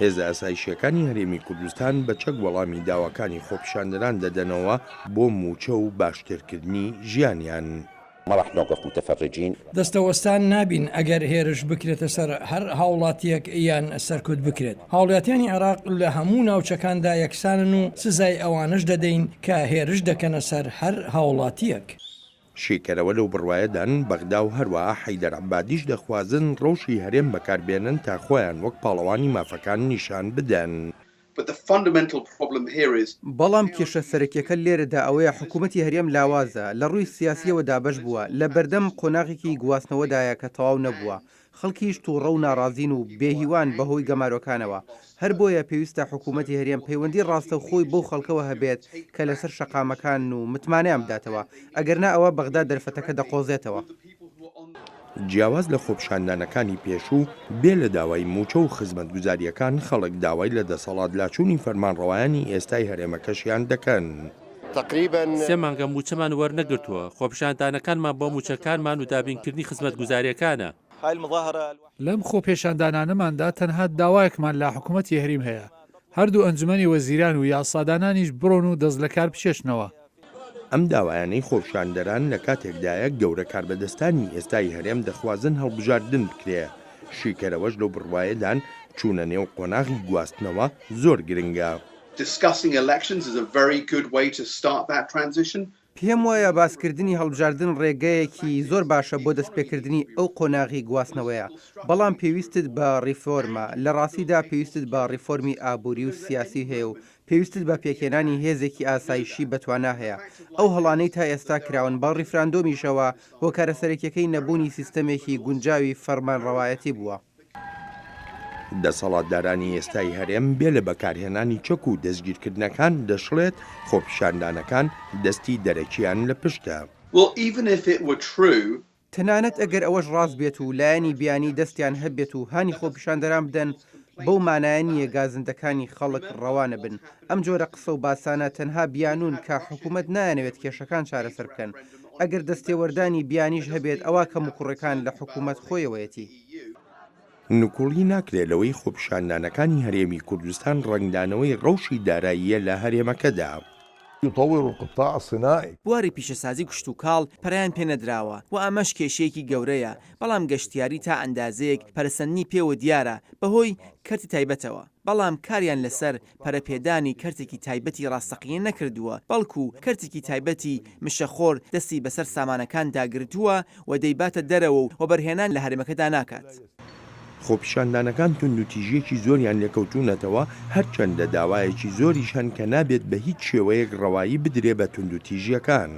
هێزە ئاسایشییەکانی هەرێمی کوردستان بە چەک وەڵامی داواکانی خۆپیشاندەران دەدەنەوە بۆ مووچە و باشترکردنی ژیانیان. دەستەوەستان نابین ئەگەر هێرش بکرێتە سەر هەر هاوڵاتییەک یان سەرکوت بکرێت. هاوڵاتیانی عێراق لە هەموو ناوچەکاندا یەکسانن و سزای ئەوانەش دەدەین کە هێرش دەکەنە سەر هەر هاوڵاتییەک. شیکەرەوە لەو بڕوایەدان بەغدا و هەروەها حەیدەر عەبادیش دەخوازن ڕەوشی هەرێم بەکاربێنن تا خۆیان وەک پاڵەوانی مافەکان نیشان بدەن. بەڵام کێشە سەرەکیەکە لێرەدا ئەوەیە حکومەتی هەرێم لاوازە، لە ڕووی سیاسیەوە دابەش بووە، لە بەردەم قۆناغێکی گواستنەوەدایە کە تەواو نەبووە، خەڵکیش توڕە و ناڕازین و بێ هیوان بەهۆی گەمارۆکانەوە، هەر بۆیە پێویستە حکومەتی هەرێم پەیوەندی ڕاستەوخۆی بەو خەڵکەوە هەبێت کە لەسەر شەقامەکانن و متمانەیان بداتەوە، ئەگەرنا ئەوا بەغدا دەرفەتەکە دەقۆزێتەوە. جیاواز لە خۆپیشاندانەکانی پێشوو، بێ لە داوای مووچە و خزمەتگوزارییەکان، خەڵک داوای لە دەسەڵات لاچوونی فەرمانڕەوایانی ئێستای هەرێمەکەشیان دەکەن. سێ مانگە مووچەمان وەرنەگرتووە، خۆپیشاندانەکانمان بۆ مووچەکانمان و دابینکردنی خزمەتگوزارییەکانە. لەم خۆپێشاندانانەماندا تەنها داوایەکمان لە حکومەتی هەریم هەیە، هەردوو ئەنجومەنی وەزیران و یاسادانانیش بڕۆن و دەست لەکار بکێشنەوە. ئەم داوایانەی خۆپیشاندەران لە کاتێکدایە گەورە کاربەدەستانی ئێستای هەرێم دەخوازن هەڵبژاردن بکرێ، شیکەرەوەش لەو بڕوایەدان چوونە نێو قۆناغی گواستنەوە زۆر گرنگە. Discussing elections is a very good way to start that transition. پێم وایە باسکردنی هەڵبژاردن ڕێگەیەکی زۆر باشە بۆ دەستپێکردنی ئەو قۆناغی گواستنەوەیە، بەڵام پێویستت بە ڕیفۆرمە، لە ڕاستیدا پێویستت بە ڕیفۆرمی ئابووری و سیاسی هەیە و پێویستت بە پێکهێنانی هێزێکی ئاسایشی بەتوانا هەیە. ئەو هەڵانەی تا ئێستا کراون بە ڕیفراندۆمیشەوە هۆکارە سەرەکیەکەی نەبوونی سیستەمێکی گونجاوی فەرمانڕەوایەتی بووە. دەسەڵاتدارانی ئێستای هەرێم بێ لە بەکارهێنانی چەک و دەستگیرکردنەکان دەشڵێت خۆپیشاندانەکان دەستی دەرەکیان لە پشتە. Well even if it were true تەنانەت ئەگەر ئەوەش ڕاست بێت و لایەنی بیانی دەستیان هەبێت و هانی خۆپیشاندەران بدەن، بەو مانایە نییە گازندەکانی خەڵک ڕەوا نەبن. ئەم جۆرە قسە و باسانە تەنها بیانوون کە حکومەت نایانەوێت کێشەکان چارەسەر بکەن. ئەگەر دەستێوەردانی بیانیش هەبێت ئەوا کەموکوڕیەکان لە حکومەت خۆیەوەیەتی. نکوڵی ناکرێ لەوەی خۆپیشاندانەکانی هەرێمی کوردستان ڕەنگدانەوەی ڕەوشی داراییە لە هەرێمەکەدا. يطور القطاع الصناعي. بواری پیشەسازی و کشتوکاڵ پەرەیان پێنەدراوە و ئەمەش کێشەیەکی گەورەیە، بەڵام گەشتیاری تا ئەندازەیەک پەرەسەندنی پێوە دیارە بەهۆی کەرتی تایبەتەوە، بەڵام کاریان لەسەر پەرەپێدانی کەرتێکی تایبەتی ڕاستەقینە نەکردووە، بەڵکو کەرتێکی تایبەتی مشەخۆر دەستی بەسەر سامانەکاندا گرتووە و دەیباتە دەرەوە و وەبەرهێنان لە هەرێمەکەدا ناکات. خۆپیشاندانەکان توندوتیژییەکی زۆریان لێکەوتوونەتەوە، هەرچەندە داوایەکی زۆریش هەن کە نابێت بە هیچ شێوەیەک ڕەوایی بدرێ بە توندوتیژییەکان.